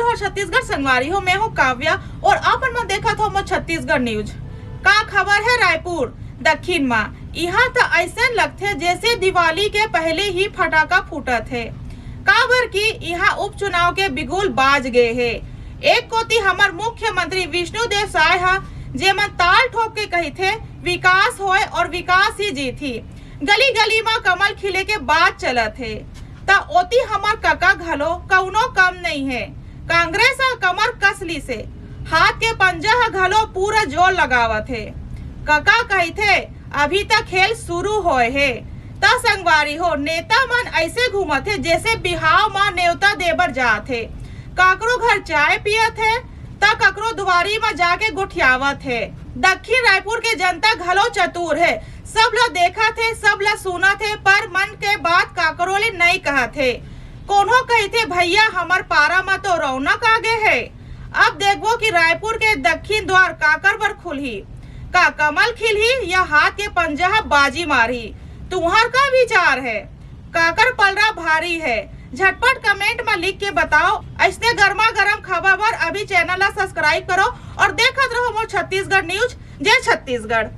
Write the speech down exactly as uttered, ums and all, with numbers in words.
हो छत्तीसगढ़ संगवारी हो, मैं हूँ काव्या और आप मन देखत हो मोर छत्तीसगढ़ न्यूज। का खबर है रायपुर दक्षिण मा? इहाँ त अइसन लगथे जैसे दिवाली के पहले ही फटाका फूटत है, काबर कि इहाँ उपचुनाव के बिगुल बाज गए है। एक कोती हमर मुख्यमंत्री विष्णु देव साय ह जेमन ताल ठोक के कहिथे विकास होय और विकास ही जीतही, गली गली मा कमल खिले के बात चलत हे, त ओती हमर कका घलो कउनो कम नइ हे। कांग्रेस ह कमर कस लिसे, हाथ के पंजा ह घलो पूरा जोर लगावत हे। कका कहिथे, अभी त खेल शुरू होय हे। त संगवारी हो, नेता मन अइसे घूमत हे जैसे बिहाव मा नेवता दे बर जात हे, काकरो घर चाय पियत हे त ककरो दुवारी मा जाके गोठियावत हे। दक्षिण रायपुर के जनता घलो चतुर हे, सब ल देखत हे, सब ल सुनत हे, पर मन के बात काकरो ले नइ कहत हे। कोनो कहिथे, भैया हमर पारा म तो रौनक आ गे हे। अब देखबो कि रायपुर के दक्षिण द्वार काकर बर खुलही, का कमल खिलही या हाथ के पंजा ह बाजी मारही। तुम्हर का विचार हे? काकर पलरा भारी हे? झटपट कमेंट म लिख के बताओ। अइसने गरमा गरम खबर बर अभी चैनल ला सब्सक्राइब करो और देखत रहो मोर छत्तीसगढ़ न्यूज। जय छत्तीसगढ़।